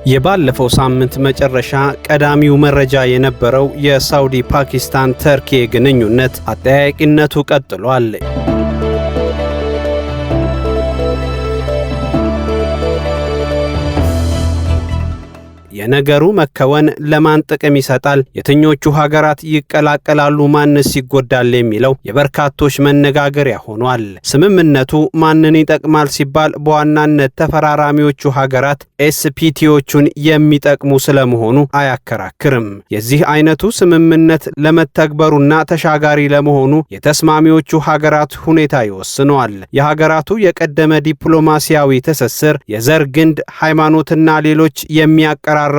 የባለፈው ሳምንት መጨረሻ ቀዳሚው መረጃ የነበረው የሳውዲ ፓኪስታን ተርኪ ግንኙነት አጠያያቂነቱ ቀጥሏል። የነገሩ መከወን ለማን ጥቅም ይሰጣል? የትኞቹ ሀገራት ይቀላቀላሉ? ማንስ ይጎዳል? የሚለው የበርካቶች መነጋገሪያ ሆኗል። ስምምነቱ ማንን ይጠቅማል ሲባል በዋናነት ተፈራራሚዎቹ ሀገራት SPT ዎቹን የሚጠቅሙ ስለመሆኑ አያከራክርም። የዚህ አይነቱ ስምምነት ለመተግበሩና ተሻጋሪ ለመሆኑ የተስማሚዎቹ ሀገራት ሁኔታ ይወስነዋል። የሀገራቱ የቀደመ ዲፕሎማሲያዊ ትስስር፣ የዘር ግንድ፣ ሃይማኖትና ሌሎች የሚያቀራርቧቸው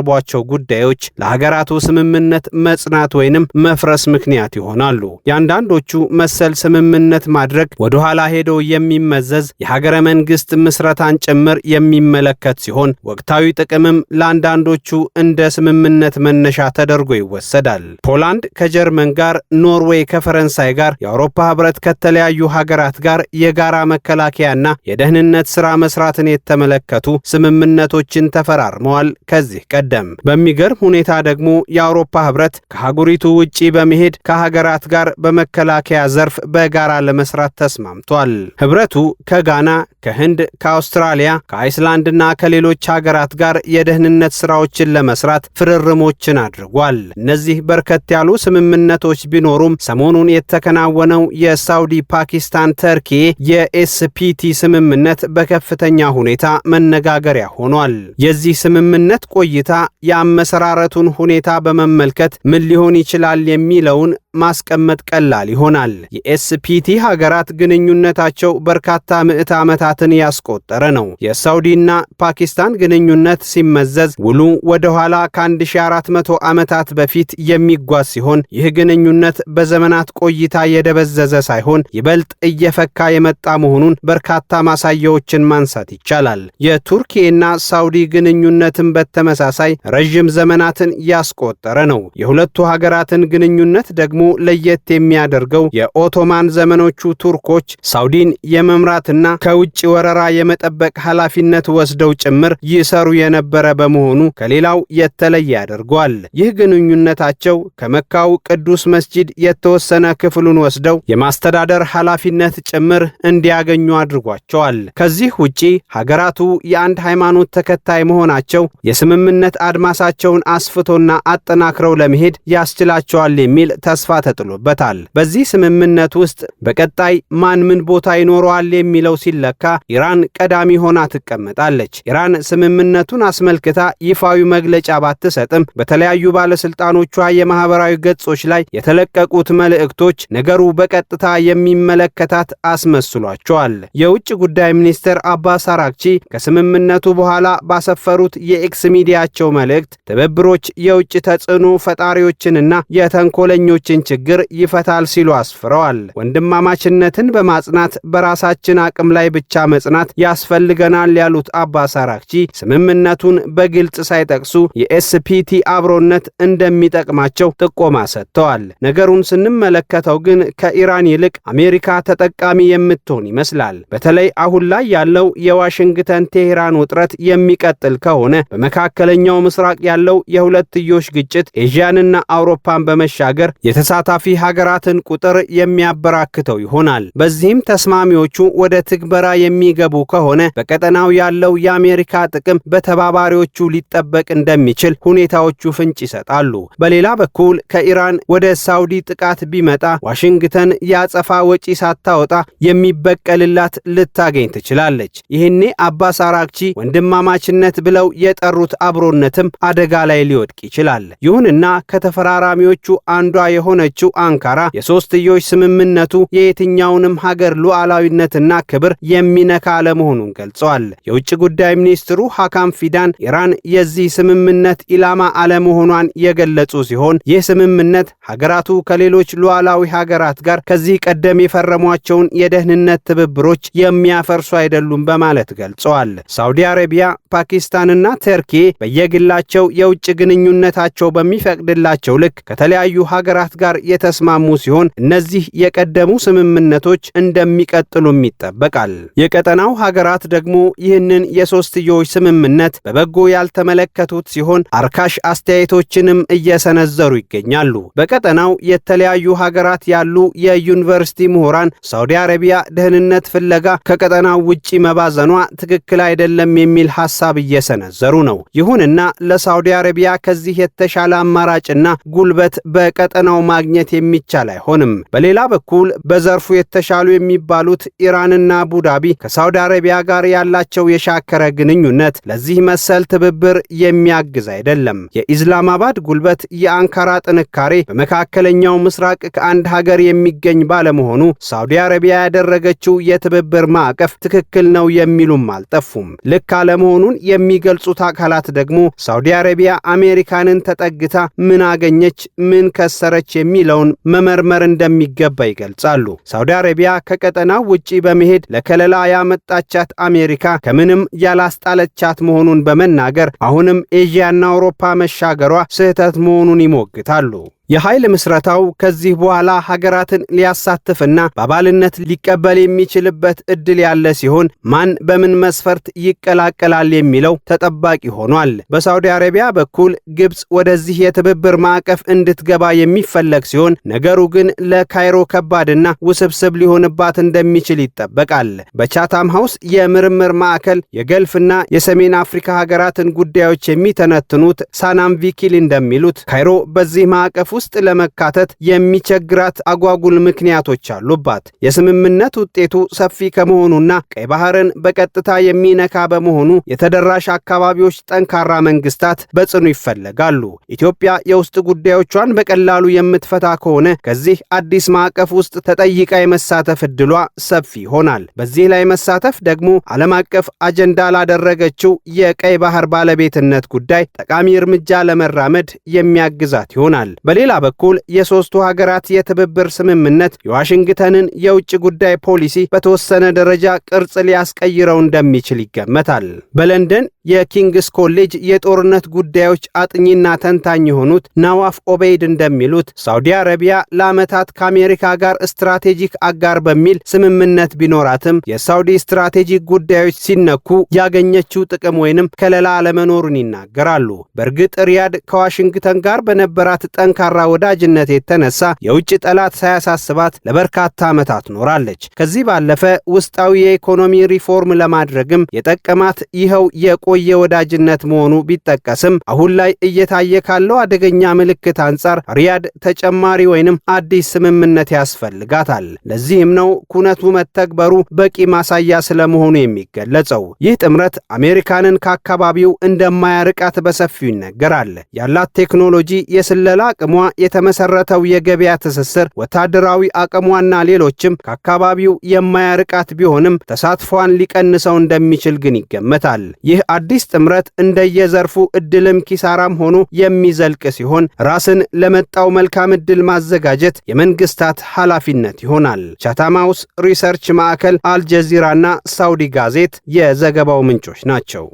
ጉዳዮች ለሀገራቱ ስምምነት መጽናት ወይንም መፍረስ ምክንያት ይሆናሉ። የአንዳንዶቹ መሰል ስምምነት ማድረግ ወደኋላ ሄዶ የሚመዘዝ የሀገረ መንግስት ምስረታን ጭምር የሚመለከት ሲሆን ወቅታዊ ጥቅምም ለአንዳንዶቹ እንደ ስምምነት መነሻ ተደርጎ ይወሰዳል። ፖላንድ ከጀርመን ጋር፣ ኖርዌይ ከፈረንሳይ ጋር፣ የአውሮፓ ህብረት ከተለያዩ ሀገራት ጋር የጋራ መከላከያና የደህንነት ስራ መስራትን የተመለከቱ ስምምነቶችን ተፈራርመዋል። ከዚህ ቀደም በሚገርም ሁኔታ ደግሞ የአውሮፓ ህብረት ከሀገሪቱ ውጪ በመሄድ ከሀገራት ጋር በመከላከያ ዘርፍ በጋራ ለመስራት ተስማምቷል። ህብረቱ ከጋና፣ ከህንድ፣ ከአውስትራሊያ፣ ከአይስላንድና ከሌሎች ሀገራት ጋር የደህንነት ስራዎችን ለመስራት ፍርርሞችን አድርጓል። እነዚህ በርከት ያሉ ስምምነቶች ቢኖሩም ሰሞኑን የተከናወነው የሳውዲ ፓኪስታን ተርኪ የ SPT ስምምነት በከፍተኛ ሁኔታ መነጋገሪያ ሆኗል። የዚህ ስምምነት ቆይታ የአመሰራረቱን ሁኔታ በመመልከት ምን ሊሆን ይችላል የሚለውን ማስቀመጥ ቀላል ይሆናል። የ SPT ሀገራት ግንኙነታቸው በርካታ ምዕተ ዓመታትን ያስቆጠረ ነው። የሳውዲና ፓኪስታን ግንኙነት ሲመዘዝ ውሉ ወደ ኋላ ከ1400 ዓመታት በፊት የሚጓዝ ሲሆን ይህ ግንኙነት በዘመናት ቆይታ የደበዘዘ ሳይሆን ይበልጥ እየፈካ የመጣ መሆኑን በርካታ ማሳያዎችን ማንሳት ይቻላል። የቱርኪና ሳውዲ ግንኙነትን በተመሳሳይ ረዥም ዘመናትን ያስቆጠረ ነው። የሁለቱ ሀገራትን ግንኙነት ደግሞ ለየት የሚያደርገው የኦቶማን ዘመኖቹ ቱርኮች ሳውዲን የመምራትና ከውጭ ወረራ የመጠበቅ ኃላፊነት ወስደው ጭምር ይሰሩ የነበረ በመሆኑ ከሌላው የተለየ ያደርገዋል። ይህ ግንኙነታቸው ከመካው ቅዱስ መስጂድ የተወሰነ ክፍሉን ወስደው የማስተዳደር ኃላፊነት ጭምር እንዲያገኙ አድርጓቸዋል። ከዚህ ውጪ ሀገራቱ የአንድ ሃይማኖት ተከታይ መሆናቸው የስምምነት አድማሳቸውን አስፍቶና አጠናክረው ለመሄድ ያስችላቸዋል የሚል ተስፋ ተጥሎበታል። በዚህ ስምምነት ውስጥ በቀጣይ ማን ምን ቦታ ይኖረዋል የሚለው ሲለካ ኢራን ቀዳሚ ሆና ትቀመጣለች። ኢራን ስምምነቱን አስመልክታ ይፋዊ መግለጫ ባትሰጥም በተለያዩ ባለስልጣኖቿ የማህበራዊ ገጾች ላይ የተለቀቁት መልእክቶች ነገሩ በቀጥታ የሚመለከታት አስመስሏቸዋል። የውጭ ጉዳይ ሚኒስትር አባስ አራግቺ ከስምምነቱ በኋላ ባሰፈሩት የኤክስ ሚዲያቸው መልእክት ትብብሮች የውጭ ተጽዕኖ ፈጣሪዎችንና የተንኮለኞችን ችግር ይፈታል ሲሉ አስፍረዋል። ወንድማማችነትን በማጽናት በራሳችን አቅም ላይ ብቻ መጽናት ያስፈልገናል ያሉት አባስ አራግቺ ስምምነቱን በግልጽ ሳይጠቅሱ የ SPT አብሮነት እንደሚጠቅማቸው ጥቆማ ሰጥተዋል። ነገሩን ስንመለከተው ግን ከኢራን ይልቅ አሜሪካ ተጠቃሚ የምትሆን ይመስላል። በተለይ አሁን ላይ ያለው የዋሽንግተን ቴሄራን ውጥረት የሚቀጥል ከሆነ በመካከለኛው ምስራቅ ያለው የሁለትዮሽ ግጭት ኤዥያንና አውሮፓን በመሻገር የተሳታፊ ሀገራትን ቁጥር የሚያበራክተው ይሆናል። በዚህም ተስማሚዎቹ ወደ ትግበራ የሚገቡ ከሆነ በቀጠናው ያለው የአሜሪካ ጥቅም በተባባሪዎቹ ሊጠበቅ እንደሚችል ሁኔታዎቹ ፍንጭ ይሰጣሉ። በሌላ በኩል ከኢራን ወደ ሳውዲ ጥቃት ቢመጣ ዋሽንግተን የአጸፋ ወጪ ሳታወጣ የሚበቀልላት ልታገኝ ትችላለች። ይህኔ አባስ አራግቺ ወንድማማችነት ብለው የጠሩት አብሮነትም አደጋ ላይ ሊወድቅ ይችላል። ይሁንና ከተፈራራሚዎቹ አንዷ የሆነችው አንካራ የሶስትዮሽ ስምምነቱ የየትኛውንም ሀገር ሉዓላዊነትና ክብር የሚነካ አለመሆኑን ገልጸዋል። የውጭ ጉዳይ ሚኒስትሩ ሀካም ፊዳን ኢራን የዚህ ስምምነት ኢላማ አለመሆኗን የገለጹ ሲሆን ይህ ስምምነት ሀገራቱ ከሌሎች ሉዓላዊ ሀገራት ጋር ከዚህ ቀደም የፈረሟቸውን የደህንነት ትብብሮች የሚያፈርሱ አይደሉም በማለት ገልጸዋል። ሳውዲ አረቢያ፣ ፓኪስታንና ተርኪ በየጊዜው በየግላቸው የውጭ ግንኙነታቸው በሚፈቅድላቸው ልክ ከተለያዩ ሀገራት ጋር የተስማሙ ሲሆን እነዚህ የቀደሙ ስምምነቶች እንደሚቀጥሉም ይጠበቃል። የቀጠናው ሀገራት ደግሞ ይህንን የሶስትዮሽ ስምምነት በበጎ ያልተመለከቱት ሲሆን አርካሽ አስተያየቶችንም እየሰነዘሩ ይገኛሉ። በቀጠናው የተለያዩ ሀገራት ያሉ የዩኒቨርሲቲ ምሁራን ሳውዲ አረቢያ ደህንነት ፍለጋ ከቀጠናው ውጪ መባዘኗ ትክክል አይደለም የሚል ሐሳብ እየሰነዘሩ ነው። ይሁንና ለሳውዲ አረቢያ ከዚህ የተሻለ አማራጭና ጉልበት በቀጠናው ማግኘት የሚቻል አይሆንም። በሌላ በኩል በዘርፉ የተሻሉ የሚባሉት ኢራንና አቡዳቢ ከሳውዲ አረቢያ ጋር ያላቸው የሻከረ ግንኙነት ለዚህ መሰል ትብብር የሚያግዝ አይደለም። የኢስላማባድ ጉልበት፣ የአንካራ ጥንካሬ በመካከለኛው ምስራቅ ከአንድ ሀገር የሚገኝ ባለመሆኑ ሳውዲ አረቢያ ያደረገችው የትብብር ማዕቀፍ ትክክል ነው የሚሉም አልጠፉም። ልክ አለመሆኑን የሚገልጹት አካላት ደግሞ ሳውዲ አረቢያ አሜሪካንን ተጠግታ ምን አገኘች፣ ምን ከሰረች የሚለውን መመርመር እንደሚገባ ይገልጻሉ። ሳውዲ አረቢያ ከቀጠናው ውጪ በመሄድ ለከለላ ያመጣቻት አሜሪካ ከምንም ያላስጣለቻት መሆኑን በመናገር አሁንም ኤዥያና አውሮፓ መሻገሯ ስህተት መሆኑን ይሞግታሉ። የኃይል ምስረታው ከዚህ በኋላ ሀገራትን ሊያሳትፍና በአባልነት ሊቀበል የሚችልበት እድል ያለ ሲሆን ማን በምን መስፈርት ይቀላቀላል የሚለው ተጠባቂ ሆኗል። በሳውዲ አረቢያ በኩል ግብፅ ወደዚህ የትብብር ማዕቀፍ እንድትገባ የሚፈለግ ሲሆን ነገሩ ግን ለካይሮ ከባድና ውስብስብ ሊሆንባት እንደሚችል ይጠበቃል። በቻታም ሃውስ የምርምር ማዕከል የገልፍና የሰሜን አፍሪካ ሀገራትን ጉዳዮች የሚተነትኑት ሳናም ቪኪል እንደሚሉት ካይሮ በዚህ ማዕቀፍ ውስጥ ለመካተት የሚቸግራት አጓጉል ምክንያቶች አሉባት። የስምምነት ውጤቱ ሰፊ ከመሆኑና ቀይ ባህርን በቀጥታ የሚነካ በመሆኑ የተደራሽ አካባቢዎች ጠንካራ መንግስታት በጽኑ ይፈለጋሉ። ኢትዮጵያ የውስጥ ጉዳዮቿን በቀላሉ የምትፈታ ከሆነ ከዚህ አዲስ ማዕቀፍ ውስጥ ተጠይቃ የመሳተፍ እድሏ ሰፊ ይሆናል። በዚህ ላይ መሳተፍ ደግሞ ዓለም አቀፍ አጀንዳ ላደረገችው የቀይ ባህር ባለቤትነት ጉዳይ ጠቃሚ እርምጃ ለመራመድ የሚያግዛት ይሆናል። በሌላ በኩል የሶስቱ ሀገራት የትብብር ስምምነት የዋሽንግተንን የውጭ ጉዳይ ፖሊሲ በተወሰነ ደረጃ ቅርጽ ሊያስቀይረው እንደሚችል ይገመታል። በለንደን የኪንግስ ኮሌጅ የጦርነት ጉዳዮች አጥኚና ተንታኝ የሆኑት ናዋፍ ኦቤይድ እንደሚሉት ሳውዲ አረቢያ ለዓመታት ከአሜሪካ ጋር ስትራቴጂክ አጋር በሚል ስምምነት ቢኖራትም የሳውዲ ስትራቴጂክ ጉዳዮች ሲነኩ ያገኘችው ጥቅም ወይንም ከለላ አለመኖሩን ይናገራሉ። በእርግጥ ሪያድ ከዋሽንግተን ጋር በነበራት ጠንካራ ወዳጅነት የተነሳ የውጭ ጠላት ሳያሳስባት ለበርካታ ዓመታት ኖራለች። ከዚህ ባለፈ ውስጣዊ የኢኮኖሚ ሪፎርም ለማድረግም የጠቀማት ይኸው የቆየ ወዳጅነት መሆኑ ቢጠቀስም አሁን ላይ እየታየ ካለው አደገኛ ምልክት አንጻር ሪያድ ተጨማሪ ወይንም አዲስ ስምምነት ያስፈልጋታል። ለዚህም ነው ኩነቱ መተግበሩ በቂ ማሳያ ስለመሆኑ የሚገለጸው። ይህ ጥምረት አሜሪካንን ከአካባቢው እንደማያርቃት በሰፊው ይነገራል። ያላት ቴክኖሎጂ፣ የስለላ አቅሟ፣ የተመሰረተው የገበያ ትስስር፣ ወታደራዊ አቅሟና ሌሎችም ከአካባቢው የማያርቃት ቢሆንም ተሳትፏን ሊቀንሰው እንደሚችል ግን ይገመታል። ይህ አዲስ ጥምረት እንደየዘርፉ እድልም ኪሳራም ሆኖ የሚዘልቅ ሲሆን ራስን ለመጣው መልካም እድል ማዘጋጀት የመንግስታት ኃላፊነት ይሆናል። ቻታም ሃውስ ሪሰርች ማዕከል፣ አልጀዚራና ሳውዲ ጋዜት የዘገባው ምንጮች ናቸው።